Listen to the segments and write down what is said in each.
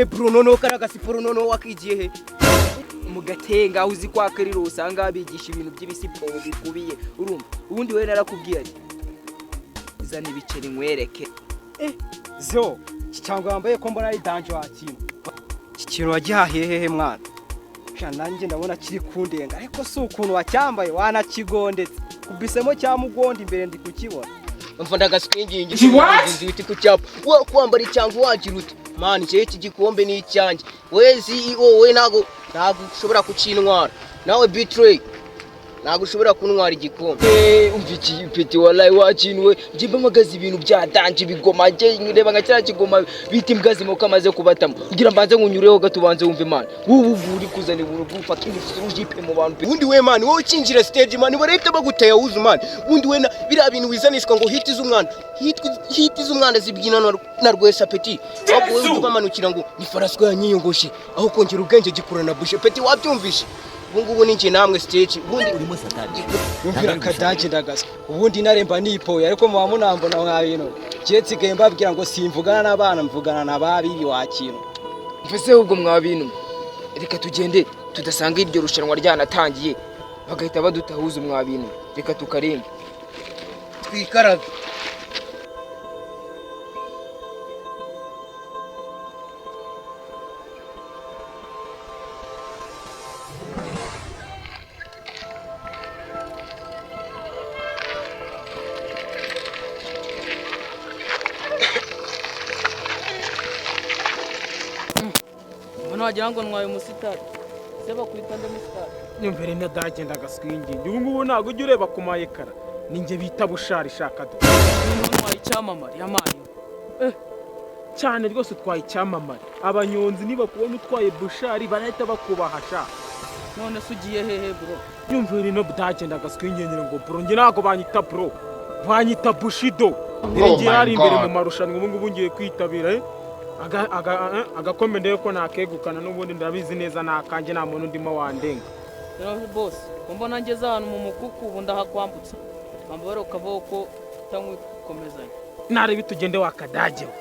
Eh bro, noneho kariya gasiporo noneho wakigiye he? Mu Gatenga, aho uzi kwa Kariro usanga bigisha ibintu by'ibisiporo bikubiye. Urumva, ubundi wowe narakubwiye ati zana ibiceri nkwereke. Zo iki cyangwa wambaye ko mbona ari danger, wakintu iki kintu wagihahiye hehe mwana? Sha, nanjye ndabona kiri kundenga, ariko si ukuntu wacyambaye wanakigondetse kubisemo cya mugondo imbere ndi kukibona. Umva, ndagaswingingi mugenzi witi ku cyapa wo kwambara icyangwa wagira ute man? Njyewe iki gikombe ni icyanjye. We CEO, we ntago ushobora kucintwara. Nawe B-Threy, ntago ushobora kuntwara igikombe. Eh, umva iki peti, wallahi wakinwe njye mpamagaza ibintu bya danger, ibigoma. Njye reba nka kiriya kigoma bita imbwa zimoka amaze kubatamo, kugira mbanze nkunyureho gato, ubanze wumve man. Wowe ubu uri kuzana ibintu bw'ufata urujipe mu bantu pe. Ubundi we man, wowe ukinjira stage man, barahita baguteye wuzu man. Ubundi we biriya bintu wizanishwa ngo hit z'umwana, hit z'umwana zibyina na Rwesa peti. Ahubwo wowe ubamanukira ngo ni faraswa yanyiyongoshe, aho kongera ubwenge gikurana bushe peti. Wabyumvishe? Ubu ngubu ni njye namwe stage ubundi. Urimo satani. Yumvira akadage ndagaswa. Ubundi naremba nipoye, ariko muba munambona nka bintu njye nsigaye mbabwira ngo simvugana n'abana, mvugana na babibi wakintu. Mvese ubwo mwa bintu, reka tugende tudasanga iryo rushanwa ryanatangiye bagahita badutahuza. Mwa bintu, reka tukarenga. Twikaraga. Mbona wagira ngo ntwaye umusitari se, bakwita nde musitari? Nyumvire ndagenda agaswingingi. Ubu ngubu ntabwo ujya ureba ku mayekara, ninjye bita Bushari shaka do. Noneho ntwaye icyamamare yamaye. Cyane rwose, utwaye icyamamare. Abanyonzi nibakubona utwaye Bushari barahita bakubaha sha. None se ugiye hehe bro? Nyumvire ino ndagenda agaswingingi ngo bro, njye ntabwo banyita bro, banyita Bushido. Ngiye hari imbere mu marushanwa, ubu ngubu ngiye kwitabira agakombe ndebe ko nakegukana. N'ubundi ndabizi neza nakanjye, nta muntu ndimo wandenga. Rero bose ko mbona ngeze ahantu mu mukuku, ubu ndahakwambutsa, wambabara ukavuga ko utamwikomezanya. Narebe tugende wakadagewe.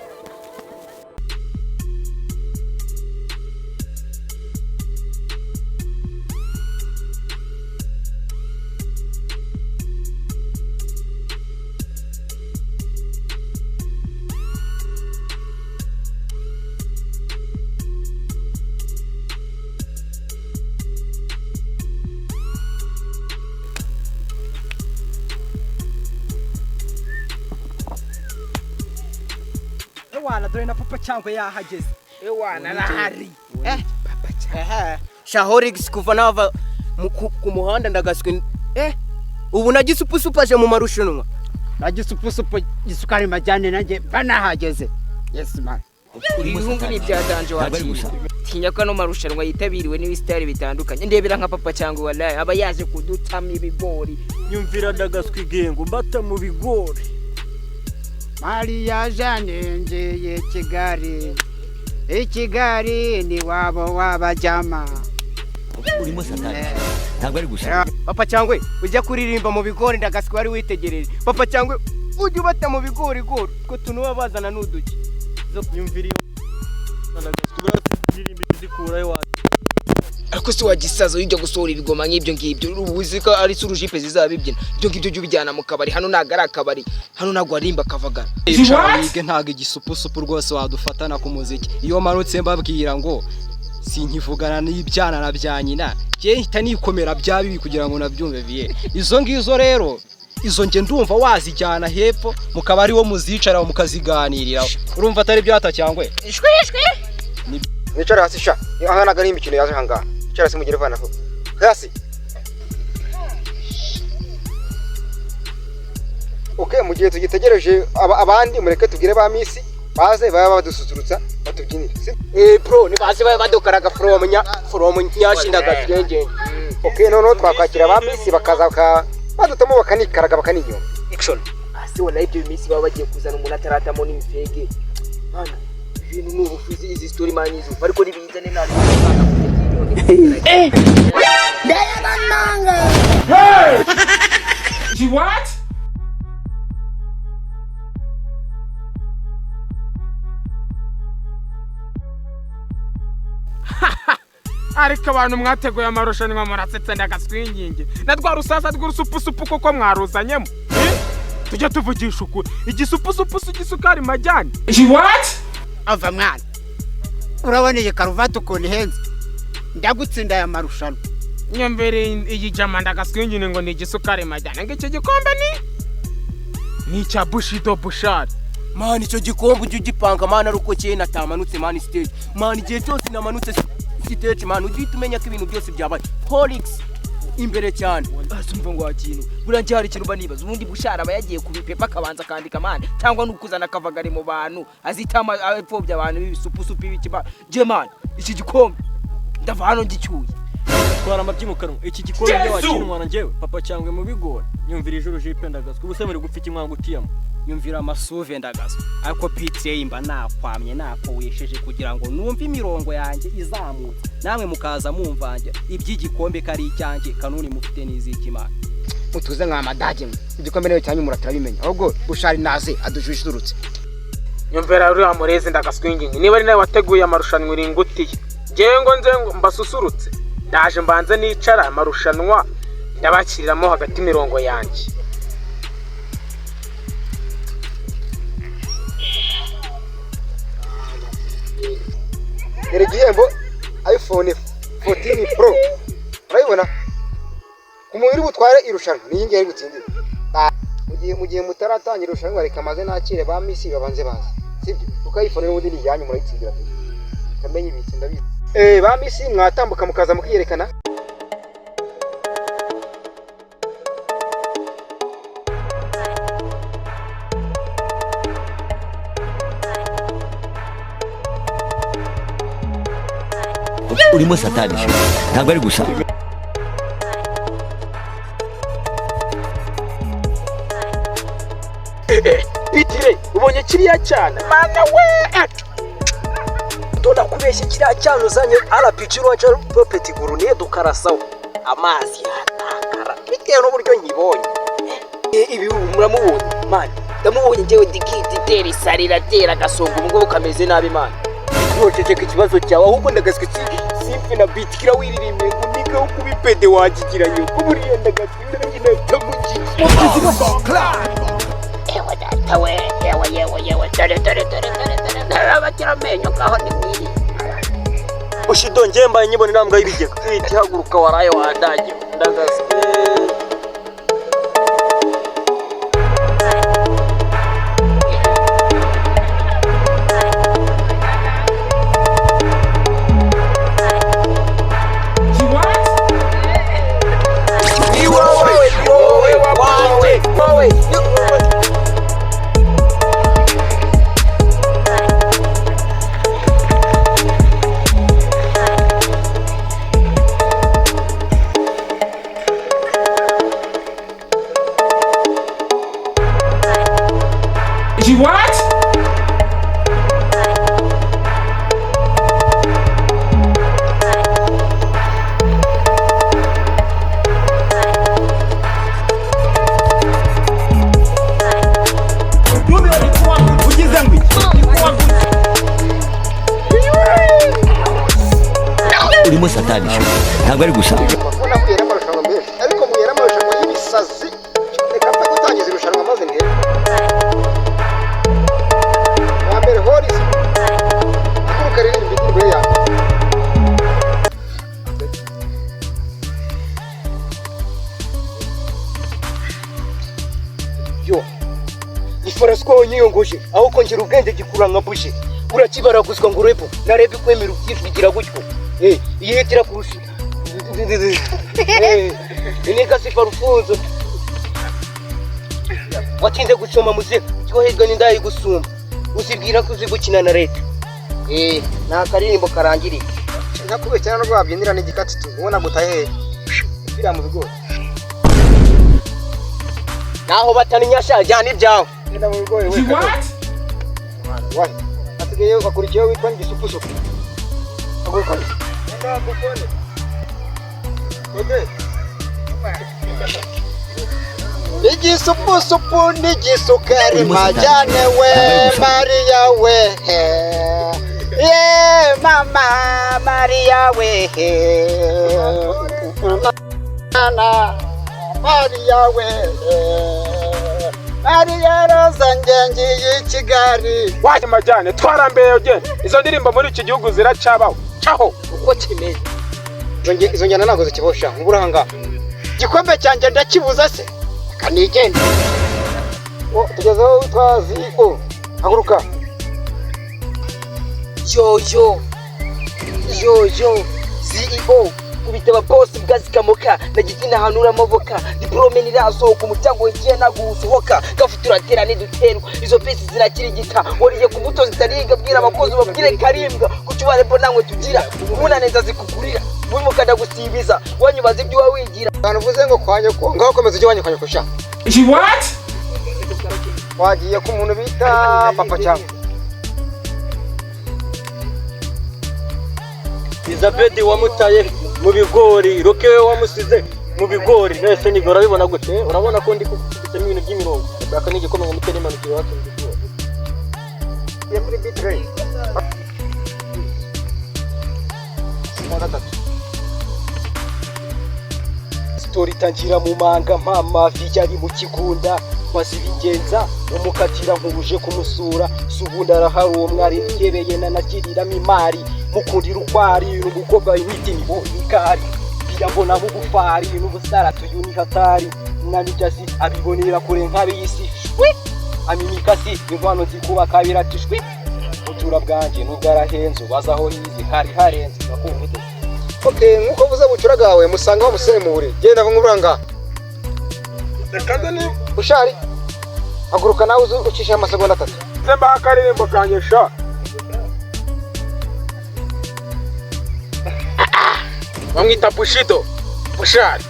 Ewana, dore na Papa cyangwa yahageze. Ewana arahari. Shahorix, kuva nava ku muhanda ndagaswe ubu nagisupusupaje mu marushanwa. Nagisupusupu gisukari majyane, nanjye mba nahageze, yes man. Ibihungu ni ibya danger wakira. Tinya ko ano marushanwa yitabiriwe n'ibisitari bitandukanye. Ndebera nka Papa cyangwa, wallahi aba yaje kudutama ibigori. Nyumvira ndagaswa igengo mbata mu bigori. Mariya Jane, ngiye Kigali, i Kigali ni wabo w'abajyama. Urimo satani, ntabwo ari gusa. Papa cyangwa ujya kuririmba mu bigori ndagaswe wari witegereje. Papa cyangwa ujya ubata mu bigori gori ko tunuba bazana n'uduki. Nyumvira iyo ndagaswa buriya zikurayo wa. Ariko se wagisaza, ujya gusohora ibigoma nk'ibyo ngibyo, uzi ko ari surujipe zizabibyina? Ibyo ngibyo jya ubijyana mu kabari, hano ntabwo ari akabari, hano ntabwo warimba akavagara. Icara wige, ntabwo igisupusupu rwose wadufatana ku muziki. Iyo manutse mbabwira ngo sinkivugana n'ibyana na bya nyina, njye hita nikomera bya bibi kugira ngo nabyumve biye. Izo ngizo rero, izo nge ndumva wazijyana hepfo mukaba ari wo muzicara mukaziganiriraho. Urumva atari byata cyangwa? Mwicare hasi sha, aha ntabwo ari imikino yaje ahangaha. Icara hasi mugere vana hasi. Okay, mu gihe tugitegereje abandi, mureke tubwire ba miss baze baba badususurutsa batubyinire. Eh bro, nibaze babe badukaraga from nya from nyashinda gaswengenge. Okay, noneho twakwakira ba miss bakaza badutamo bakanikaraga bakaninyonga. Action. Ase wallahi ibyo minsi baba bagiye kuzana umuntu ataratamo n'imifege mana, ibintu ni ubufuzi. Izi story man izo ariko nibizane nta. What? Ariko abantu mwateguye amarushanwa murasetsa, ndagaswinginge na rwa rusasa rw'urusupusupu koko mwaruzanyemo. Eh? Tujya tuvugisha ukuri, igisupusupu si igisukari majyane. Ava mwana, urabona iyi karuvati ukuntu ihenze? Ndagutsinda aya marushanwa. Nyumvira iyi jama, ndagaswingine, ngo ni igisukari majyane, ngo iki gikombe ni icya Bushido Bushari. Man, icyo gikombe ujye ugipanga, man, ari uko kera natamanutse, man, stage. Man, igihe cyose namanutse stage, man, ujye uhita umenya ko ibintu byose byabaye. Horix imbere cyane. Asumva ngo wakintu buriya njye hari ikintu mba nibaza: ubundi Bushara aba yagiye ku bipepa akabanza akandika, man, cyangwa nukuzana akavagari mu bantu azitama apfobya abantu b'ibisupusupu ibiki? Njye, man, iki gikombe ndava hano ngicyuye. Twara amabyi mu kanwa, iki gikombe Yesu! wakinwana njyewe papa cyangwa mu bigori. Nyumvira ijuru jipe, ndagaswi, ubuse muri gupfa ikimwanga utiyamo. Nyumvira amasuve, ndagazwa, ariko PTA mba nakwamye nakowesheje kugira ngo numve imirongo yanjye izamutse, namwe mukaza mumvange iby'igikombe ko ari icyanjye. Kanuni mufite n'iz'ikimana. Mutuze nka madage mwe, igikombe niyo cyanyu muraturabimenya. Ahubwo Bushari naze adujujuturutse. Nyumvira uriya murezi, ndagaswinginge, niba ari nawe wateguye amarushanwa uri ingutiye. Ngewe ngo nze ngo mbasusurutse, ndaje mbanze nicara, amarushanwa ndabakiriramo hagati imirongo yanjye. Dore igihembo, iPhone 14 Pro, urayibona? Ku muntu uri butware irushanwa niyi ngiyi ari butsindire. Mu gihe mutaratangira irushanwa, reka maze nakire ba miss babanze baze, sibyo? Kuko iPhone n'ubundi ni iyanyu, murayitsindira pe. Kamenye ibitsi ndabizi. Ba miss mwatambuka mukaza mukiyerekana. Urimo satani, ntabwo ari gusa. Bitire, ubonye kiriya cyana, mana we! Ndona kubeshya, kiriya cyana uzanye RPG launcher puppet grenade ukarasaho amazi yatakara bitewe n'uburyo nkibonye. Ibi muramubonye, man? Ndamubonye njyewe, digiti itera isari iratera agasonga, ubu ngubu kameze nabi, man. Noceceka ikibazo cyawe ahubwo, ndagaswi. Simfe na beat kira wiririmbe ngo niga kubipede wakigira nyoko buriya, ndagaswi, nanjye nahita mugiye. Ewe data we, yewe yewe yewe, dore dore dore dore dore dore abagira amenyo, ngaho ni mwiri. Bushido, njyewe mbaye nyibona intambwe y'ibigega ihita ihaguruka, waraye wandagiwe, ndagaswi. Ni wowe, ni wowe wanjye, wowe ni wowe. What? Urimo satani, ntabwo ari gusa. Kuko nahuye n'amarushanwa menshi, ariko muhuye n'amarushanwa y'ibisazi. Reka mfe gutangiza irushanwa maze ndebe. Wa mbere, Horisi, haguruka ririmba indirimbo ye ya mbere. Yo, ni faraswa wanyiyongoje aho kongera ubwenge gikura nka bushe, urakibaraguzwa ngo urepo narebe kwemera ubyivugira gutyo. Iyi hitira kurusha inika sifa rufunzo watinze gucoma muze cyohezwa n'indayi gusumba, uzibwira ko uzi gukina na leta. Ni akaririmbo karangiriye. Ntakubeshya, nubwo wabyinira n'igikatsi tu ubona gutahe biriya mu bigori. Naho bataninyasha, jyana ibyawe. Genda mu bigori we. What? Wahe hasigaye wakurikiyeho witwa ngisupusupu, haguruka. Genda gukone. Bebe. Igisupusupu n'igisukari Urimo satani. Majyane we. Ntabwo ari gusa. Mariya we, ye mama. Mariya we, na Mariya we, Mariya Roza, ngengiye i Kigali. Wajya majyane twarambeye ugenda, izo ndirimbo muri iki gihugu ziracyabaho caho uko kimeze. Izo njyana ntabwo zikibosha nk'ubura ahangaha. Igikombe cyanjye ndakibuza se, reka nigende. Tugeze aho witwa Zio, haguruka. Yo yo yo yo, CEO kubita ababosi bwazikamoka na gitsina hanura amaboka, diplome ntirasohoka, umuryango wigiye ntabwo usohoka, gafu turatera ntiduterwa, izo pesi zirakirigita, wariye ku mbuto zitariga, bwira abakozi ubabwire karimbwa kuki ubarebo namwe tugira ubunaneza zikugurira wimukanda gusibiza wanyubaza ibyo uba wigira. Abantu uvuze ngo kwa nyoko, ngaho komeza ujye kwa nyoko sha. What? Wagiye ku muntu bita Papa cyangwa Elizabeth wamutaye mu bigori, Roke we wamusize mu bigori. Nese nibwo urabibona gute? Urabona ko ndi kukubisemo ibintu by'imirongo. Ndashaka n'igikoma ngo mutere imanukiro iwacu mu bigori. Ye kuri bitrate wa gatatu. Sitori itangira mu manga, mpamavi yari mu kigunda, maze ibigenza umukatira nk'uje kumusura, si ubundi arahari uwo mwari ndebeye nanakiriramo imari mukundira ukwari n'umukobwa w'imiti nibo ikari mbona mugufari n'ubusaratu uyu ni hatari namijasi abibonera kure nk'ab'isi shwi amimikasi inkwano zikuba kabiri ati shwi butura bwanjye nubwo arahenze ubaza aho yize hari harenze urakumva ute? Okay, nkuko uvuze bucura bwawe musanga wa musore mu buriri, genda nk'uburanga. Reka nze ni Bushari, haguruka nawe uze ucisha amasegonda 3. Nze mbaha akaririmbo kanjye sha. Bamwita Bushido Bushari.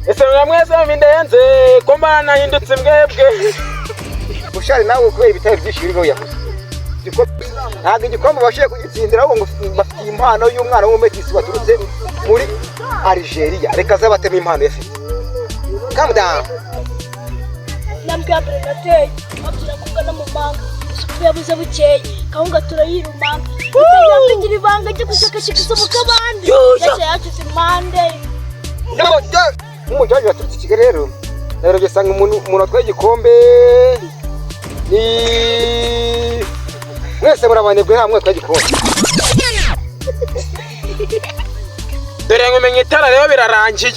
Ese mwa mwese mindenze ko mbana nahindutse mbwebwe. Bushari nawe kubera ibitabo byinshi biriho yakoze. Ntabwo igikombe ubashije kugitsindira, ahubwo ngo bafitiye impano y'umwana w'umumetisi waturutse muri Algeria. Reka azabatemo impano yafite. Calm down. Intambwe ya mbere nateye babwira ko ungana mu manga, isuku yabuze bukeye, kawunga turayirumanga, utangira kwigira ibanga ryo gushakashaka isomo k'abandi ndetse yacuze impande. Nk'umujaji waturutse i Kigali rero, narebye asanga umuntu atwaye igikombe ni mwese murabanebwe, nta mwe atwaye igikombe. Dore nkumenya itara rero birarangiye.